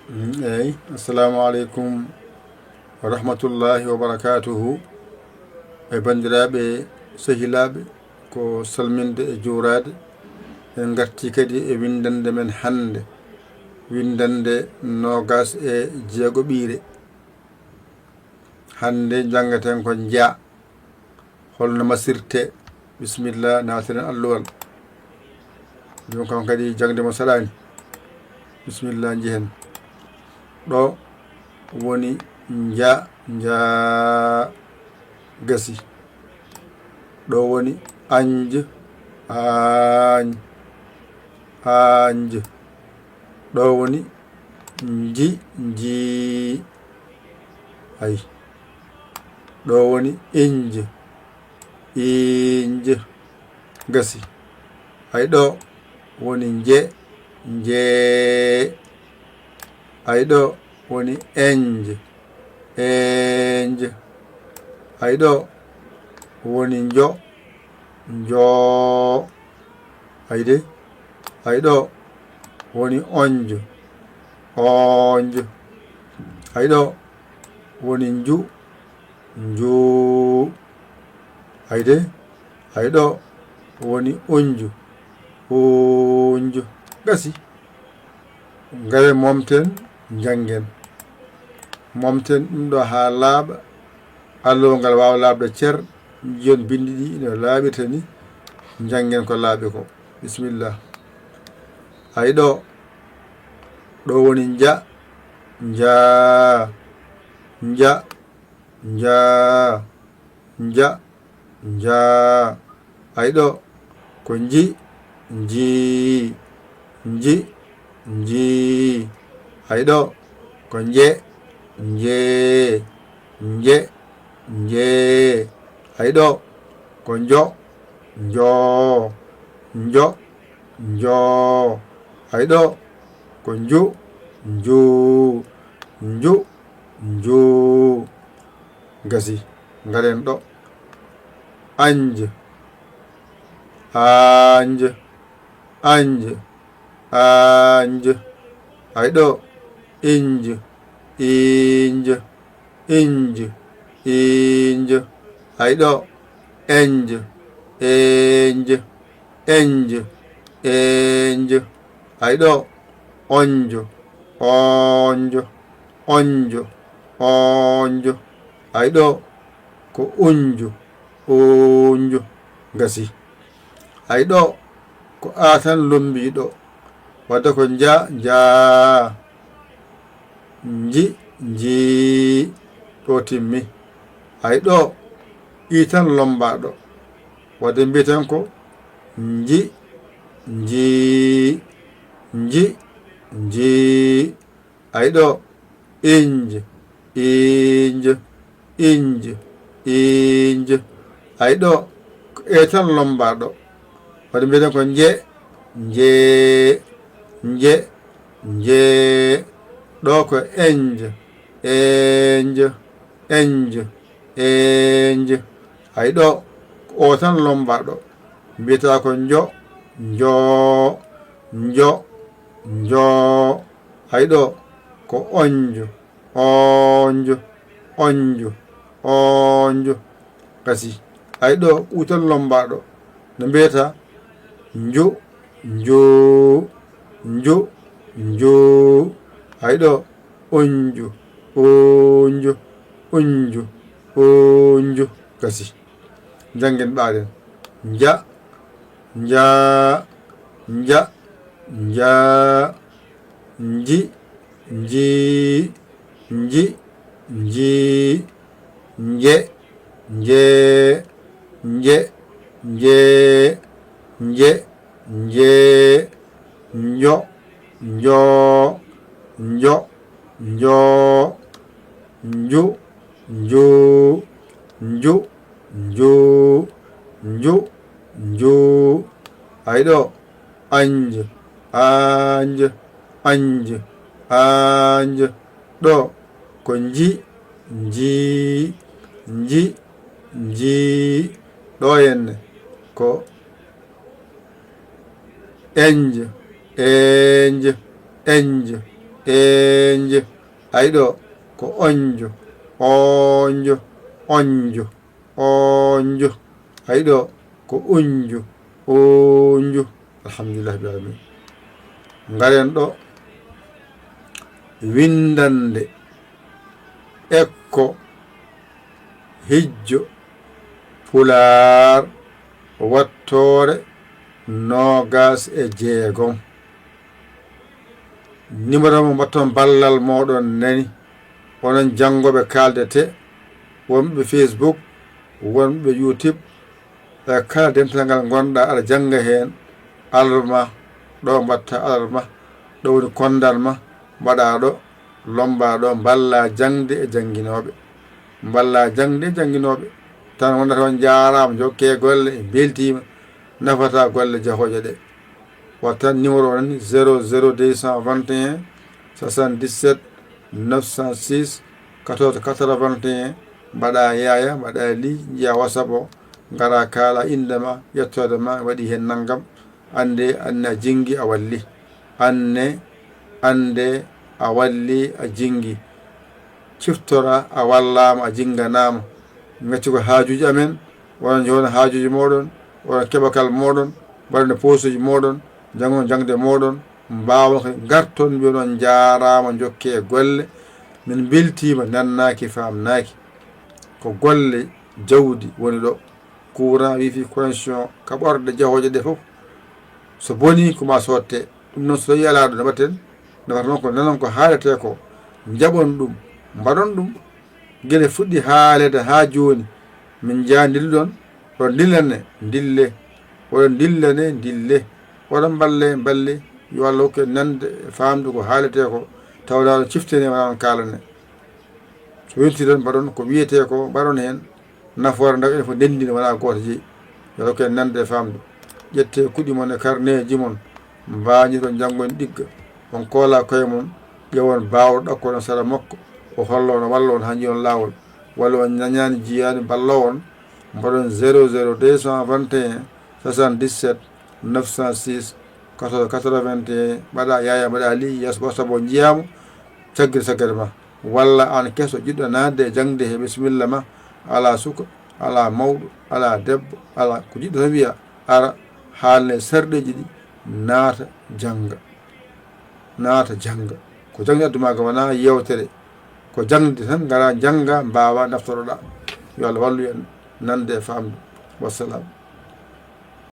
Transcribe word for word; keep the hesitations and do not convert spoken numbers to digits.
Eyyi, assalamu aleykum wa rahmatullahi wa barakatuhu. E banndiraaɓe, sehilaaɓe, ko salminde e juuraade. En ngartii kadi e winndannde men hannde, winndannde noogaas e jeegoɓiire. Hannde njanngaten ko nja. Holno masirte? Bisimilla, naatiren alluwal. Jooni kam kadi jaŋde mo saɗaani. Bisimilla, njehen. Ɗo woni nja, nja, gasi. Ɗo woni anj, aanj, aanj. Ɗo woni nji, njii. Ay. Ɗo woni inj, iinj. Gasi. Ay, ɗo woni nje, njee. Ay, ɗo woni enj, eenj. Ay, ɗo woni njo, njoo. Ay de, ay, ɗo woni onj, oonj. Ay, ɗo woni nju, njuu. Ay de, ay, ɗo woni unju, uunju. Gasi. Ngare momten, njanngen. Momten ɗum ɗo haa laaɓa. Alluwal ngal waawa laaɓde cer. Njiyon binndi ɗi no laaɓirta ni. Njanngen ko laaɓi ko. Bisimilla. Ay, ɗo. Ɗo woni nja, njaa, nja, njaa, nja, njaa. Ay, ɗo ko nji, njii, nji, njii. Ay, ɗo ko nje, njee, nje, njee. Ay, ɗo ko njo, njoo, njo, njoo. Ay, ɗo ko nju, njuu, nju, njuu. Gasi. Ngaren ɗo. Anj, aanj, anj, aanj. Ay, ɗo inj, iinj, inj, iinj. Ay, ɗo enj, eenj, enj, eenj. Ay, ɗo onj, oonj, onj, oonj. Ay, ɗo ko unju, uunju. Gasi. Ay, ɗo ko a tan lombii ɗo. Wadde ko nja, njaa. Nji, njii. Ɗo timmi. Ay, ɗo i tan lombaa ɗo. Wadde mbiyaten ko nji, njii, nji, njii. Ay, ɗo inj, iinj, inj, iinj. Ay, ɗo ko e tan lombaa ɗo. Wadde mbiyaten ko nje, njee, nje, njee. Ɗo ko enj, eenj, enj, eenj. Ay, ɗo ko o tan lombaa ɗo. Mbiyataa ko njo, njoo, njo, njoo. Ay, ɗo ko onj, oonj, onj, oonj. Gasi. Ay, ɗo ko u tan lombaa ɗo. No mbiyataa nju, njuu, nju, njuu. Ay, ɗo unju, uunju, unju, uunju. Gasi. Njanngen ɓaaɗen. Nja, njaa, nja, njaa. Nji, njii, nji, njii. Nje, njee, nje, njee, nje, njee. Njo, njoo, njo, njoo. Nju, njuu, nju, njuu, nju, njuu. Ay, ɗo anj, aanj, anj, aanj. Ɗo ko nji, njii, nji, njii. Ɗo henne ko enj, eenj, enj, eenjo. Ayi ɗo ko onjo, oonjo, onjo, oonjo. Ayi ɗo ko unjo, oonjo. Alhamdulillahi rabbil alamin. Ngaren ɗo winndannde ekko hijjo pulaar wattoore noogas e jeegom. Numéro mo mbatton ballal mooɗon nani, onon janngooɓe kaaldete, wonɓe Facebook, wonɓe YouTube, e kala dental ngal ngonɗa aɗa jannga heen, alarma, ɗo mbatta alarma, ɗo woni konndal ma, mbaɗa ɗo, lomba ɗo, mballa jaŋde e jannginooɓe. Mballa jaŋde e jannginooɓe. Tan wonata on njaaraama, njokke golle, en mbeltiima, nafata golle jahooje ɗe. Wattan numéro o nani, zéro zéro deux cent vingt et un soixante-dix-sept neuf cent six quatorze quatre-vingt-un, mbaɗa yaaya, mbaɗa li, njiya WhatsApp o, ngara kaala innde ma, yettoode ma, waɗi heen nanngam, annde, annde a jinngi a walli, annde, annde a walli a jinngi, ciftora a wallaama a jinnganaama, ngaccu ko haajuuji amen, oɗon njowna haajuuji mooɗon, oɗon keɓa kala mooɗon, mbaɗa nde poosuuji mooɗon, njanngon jaŋde mooɗon, mbaawa ko ngarton mbiyon on njaaraama, njokke e golle, min mbeltiima, nannaaki, faamnaaki. Ko golle jawdi woni ɗo. Courant, wifi, connexion, kaɓorɗe jahooje ɗe fof, so bonii ko ma soodte. Ɗum noon so tawii alaa ɗo, no mbaɗten? Nafata noon ko nanon ko haaletee ko, njaɓon ɗum, mbaɗon ɗum. Gila fuɗɗi haaleede haa jooni, min njaha ndilluɗon, oɗon ndillane, ndille, oɗon ndillane, ndille, oɗon mballe, mballe, yo Allah hokku en nande e faamde ko haaletee ko, tawa wonaa on ciftene, wonaa on kaalane. So wontii tan mbaɗon ko wiyetee ko, mbaɗon heen nafoore, ndaw en fof ndenndina, wonaa gooto jeyi. Yo Allah hokku en nande e faamde. Ƴettee kuɗi mon e karneeji mon, mbaañiron, njanngon ɗigga. On koola koye mon, ƴeewon baawɗo ɗakkoɗon sara makko, o holla on, o walla on haa njiyon laawol. Walla on ñañaani, jiyaani, mballoo on, mbaɗon zéro zéro deux cent vingt et un soixante-dix-sept neuf cent six quatorze quatre-vingt-un, mbaɗa yaaya, mbaɗa li, yeeso WhatsApp o njiyaama, caggere caggere ma. Walla aan keso jiɗɗo naatde e jaŋde he, bisimilla ma, alaa suka, alaa mawɗo, alaa debbo, alaa ko jiɗɗo tan wiya, ara, haalne sarɗeeji ɗi, naata, jannga. Naata, jannga. Ko jaŋde addu ma ga wonaa yeewtere. Ko jaŋde tan, ngara, njannga, mbaawa, naftoroɗa. Yo Allah wallu en nande e faamde. Wassalam.